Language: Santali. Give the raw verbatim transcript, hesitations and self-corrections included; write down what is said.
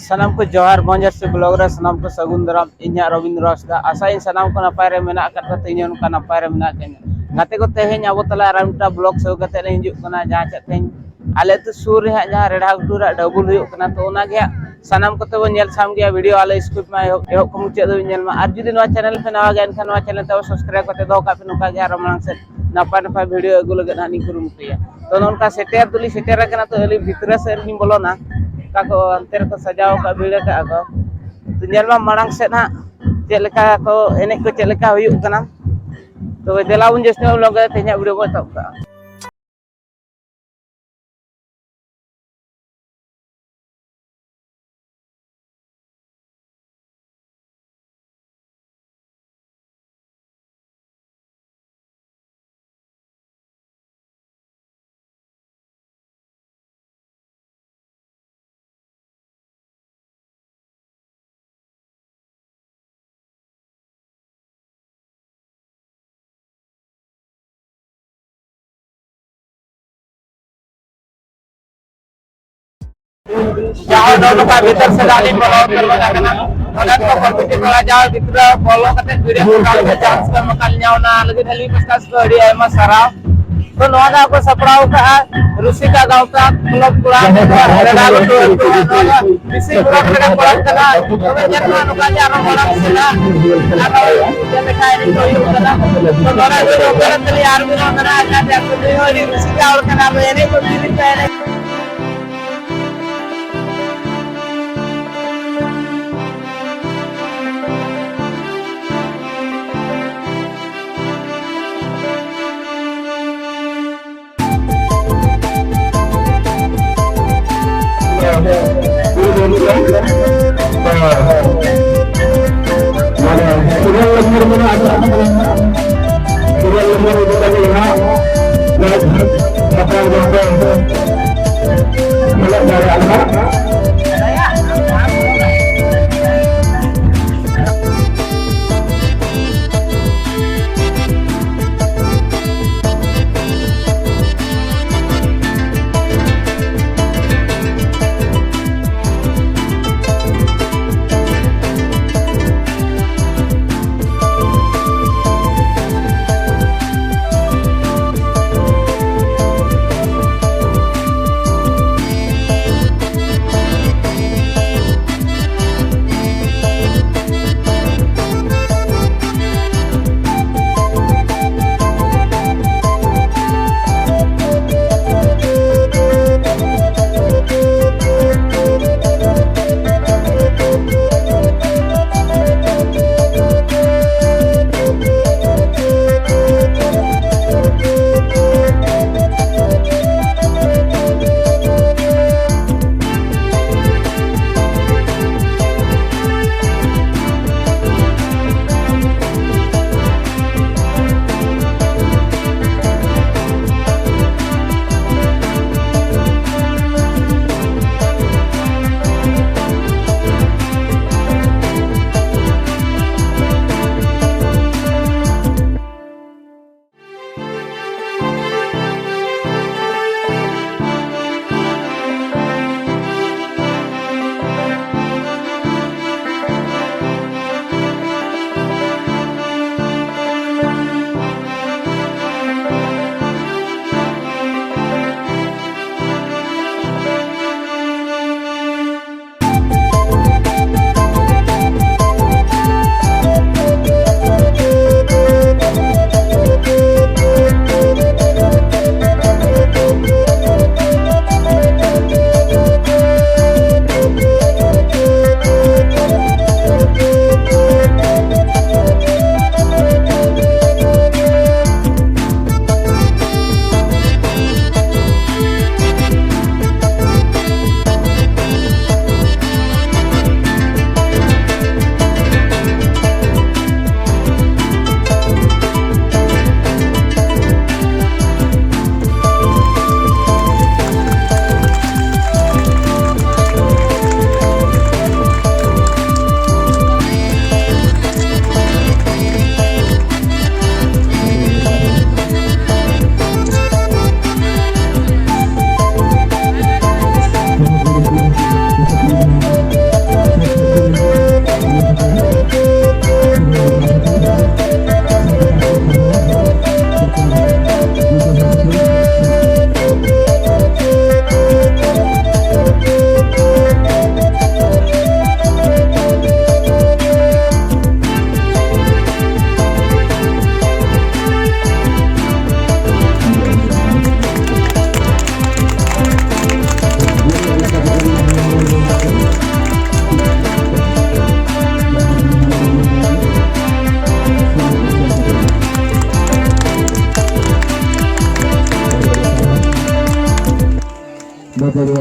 ᱥᱟᱱᱟᱢ ᱠᱚ ᱡᱚᱦᱟᱨ, ᱵᱚᱧᱡᱟᱨ ᱥᱮ ᱵᱞᱚᱜ ᱨᱮ ᱥᱟᱱᱟᱢ ᱠᱚ ᱥᱟᱹᱜᱩᱱ ᱫᱟᱨᱟᱢ᱾ ᱤᱧ ᱦᱟᱸᱜ ᱨᱚᱵᱤᱱᱫᱨᱚ ᱦᱟᱸᱥᱫᱟ᱾ ᱟᱥᱟᱭᱟᱹᱧ ᱥᱟᱱᱟᱢ ᱠᱚ ᱱᱟᱯᱟᱭ ᱨᱮ ᱢᱮᱱᱟᱜ ᱟᱠᱟᱫ ᱠᱚᱣᱟ, ᱤᱧ ᱦᱚᱸ ᱱᱚᱝᱠᱟ ᱱᱟᱯᱟᱭ ᱨᱮ ᱢᱮᱱᱟᱜ ᱟᱠᱟᱫᱤᱧᱟ᱾ ᱜᱟᱛᱮ ᱠᱚ, ᱛᱮᱦᱮᱧ ᱟᱵᱚ ᱛᱟᱞᱟ ᱨᱮ ᱟᱨ ᱢᱤᱫᱴᱟᱝ ᱵᱞᱚᱜ ᱥᱳ ᱠᱟᱛᱮ ᱞᱮ ᱦᱤᱡᱩᱜ ᱠᱟᱱᱟ, ᱡᱟᱦᱟᱸ ᱪᱮᱫ ᱛᱮᱦᱮᱧ ᱟᱞᱮ ᱟᱹᱛᱩ ᱥᱩᱨ ᱨᱮ ᱦᱟᱸᱜ ᱡᱟᱦᱟᱸ ᱨᱮᱲᱦᱟ ᱜᱷᱩᱴᱩ ᱨᱮ ᱰᱟᱵᱩᱞ ᱦᱩᱭᱩᱜ ᱠᱟᱱᱟ, ᱛᱚ ᱚᱱᱟ ᱜᱮ ᱦᱟᱸᱜ ᱥᱟᱱᱟᱢ ᱠᱚᱛᱮ ᱵᱚᱱ ᱧᱮᱞ ᱥᱟᱢ ᱜᱮᱭᱟ᱾ ᱵᱷᱤᱰᱤᱭᱳ ᱟᱞᱚ ᱥᱠᱤᱯ ᱢᱟ, ᱮᱦᱚᱵ, ᱮᱦᱚᱵ ᱠᱷᱚᱱ ᱢᱩᱪᱟᱹᱫ ᱫᱷᱟᱹᱵᱤᱡ ᱧᱮᱞ ᱢᱟ᱾ ᱟᱨ ᱡᱩᱫᱤ ᱱᱚᱣᱟ ᱪᱮᱱᱮᱞ ᱯᱮ ᱱᱟᱣᱟ ᱜᱮᱭᱟ, ᱮᱱᱠᱷᱟᱱ ᱱᱚᱣᱟ ᱪᱮᱱᱮᱞ ᱛᱟᱵᱚ ᱥᱟᱵᱥᱠᱨᱟᱭᱤᱵ ᱠᱟᱛᱮ ᱫᱚᱦᱚ ᱠᱟᱜ ᱯᱮ, ᱱᱚᱝᱠᱟ ᱜᱮ ᱟᱨᱚ ᱢᱟᱲᱟᱝ ᱥᱮᱫ ᱱᱟᱯᱟᱭ ᱱᱟᱯᱟᱭ ᱵᱷᱤᱰᱤᱭᱳ ᱟᱹᱜᱩ ᱞᱟᱹᱜᱤᱫ ᱦᱟᱸᱜ ᱞᱤᱧ ᱠᱩᱨᱩᱢᱩᱴᱩᱭᱟ᱾ ᱛᱚ ᱱᱚᱝᱠᱟ ᱥᱮᱴᱮᱨ ᱫᱚᱞᱤᱧ ᱥᱮᱴᱮᱨ ᱟᱠᱟᱱᱟ, ᱛᱚ ᱟᱹᱞᱤᱧ ᱵᱷᱤᱛᱨᱤ ᱥᱮᱫ ᱨᱮᱞᱤᱧ ᱵᱚᱞᱚᱱᱟ, ᱚᱠᱟ ᱠᱚ ᱦᱟᱱᱛᱮ ᱨᱮᱠᱚ ᱥᱟᱡᱟᱣ ᱟᱠᱟᱫ, ᱵᱷᱤᱲ ᱟᱠᱟᱫᱼᱟ ᱠᱚ᱾ ᱛᱚ ᱧᱮᱞ ᱢᱟ ᱢᱟᱲᱟᱝ ᱥᱮᱫ ᱦᱟᱸᱜ ᱪᱮᱫ ᱞᱮᱠᱟ ᱠᱚ ᱮᱱᱮᱡ ᱠᱚ ᱪᱮᱫ ᱞᱮᱠᱟ ᱦᱩᱭᱩᱜ ᱠᱟᱱᱟ᱾ ᱛᱚᱵᱮ ᱫᱮᱞᱟ ᱵᱚᱱ ᱡᱟᱹᱥᱛᱤ ᱧᱚᱜ ᱞᱚᱜᱮ ᱛᱮᱦᱮᱧᱟᱜ ᱵᱷᱤᱰᱤᱭᱳ ᱵᱚᱱ ᱮᱛᱚᱦᱚᱵ ᱠᱟᱜᱼᱟ᱾ ᱡᱟᱦᱟᱸ ᱫᱚ ᱱᱚᱝᱠᱟ ᱵᱷᱤᱛᱟᱹᱨ ᱥᱮᱫ ᱟᱹᱞᱤᱧ ᱵᱚᱞᱚ ᱩᱛᱟᱹᱨ ᱜᱚᱫ ᱟᱠᱟᱱᱟ᱾ ᱚᱸᱰᱮᱱ ᱠᱚ ᱠᱚᱢᱤᱴᱤ ᱠᱚᱲᱟ ᱡᱟᱦᱟᱸ ᱵᱷᱤᱛᱨᱤ ᱵᱚᱞᱚ ᱠᱟᱛᱮ video ᱠᱚ ᱪᱟᱱᱥ ᱠᱚ ᱮᱢ ᱟᱠᱟᱫ ᱞᱤᱧᱟ, ᱚᱱᱟ ᱞᱟᱹᱜᱤᱫ ᱟᱹᱞᱤᱧ ᱯᱟᱥᱴᱟ ᱥᱮᱫ ᱠᱷᱚᱱ ᱟᱹᱰᱤ ᱟᱭᱢᱟ ᱥᱟᱨᱦᱟᱣ᱾ ᱛᱚ ᱱᱚᱣᱟ ᱫᱚ ᱟᱠᱚ ᱥᱟᱯᱲᱟᱣ ᱠᱟᱜᱼᱟ ᱨᱩᱥᱤᱠᱟ ᱜᱟᱶᱛᱟ ᱠᱞᱚᱵ ᱠᱚᱲᱟ ᱠᱚ, ᱨᱮᱰᱟ ᱜᱷᱩᱴᱩ ᱟᱹᱛᱩ, ᱱᱚᱣᱟ ᱫᱚ ᱵᱮᱥᱤ ᱠᱞᱚᱵ ᱨᱮᱱᱟᱜ ᱠᱚᱲᱟ ᱠᱟᱱᱟ᱾ ᱛᱚᱵᱮ ᱧᱮᱞ ᱢᱟ ᱱᱚᱝᱠᱟ ᱜᱮ ᱟᱨᱦᱚᱸ ᱢᱟᱲᱟᱝ ᱥᱮᱫ ᱟᱨᱦᱚᱸ ᱪᱮᱫ ᱞᱮᱠᱟ ᱮᱱᱮᱡ ᱠᱚ ᱦᱩᱭᱩᱜ ᱠᱟᱱᱟ᱾ ᱛᱚ ᱱᱚᱰᱮ ᱫᱚ ᱱᱚᱝᱠᱟ ᱠᱟᱛᱮ ᱟᱨ ᱢᱤᱫ ᱦᱚᱲ ᱠᱟᱱᱟ, ᱟᱡ ᱟᱡ ᱟᱹᱛᱩ ᱨᱮᱱ ᱦᱚᱸ ᱟᱹᱰᱤ ᱨᱩᱥᱤᱠᱟ ᱦᱚᱲ ᱠᱟᱱᱟ, ᱟᱫᱚ ᱮᱱᱮᱡ ᱠᱚ ᱪᱮᱫ ᱞᱮᱠᱟ ᱮᱱᱮᱡ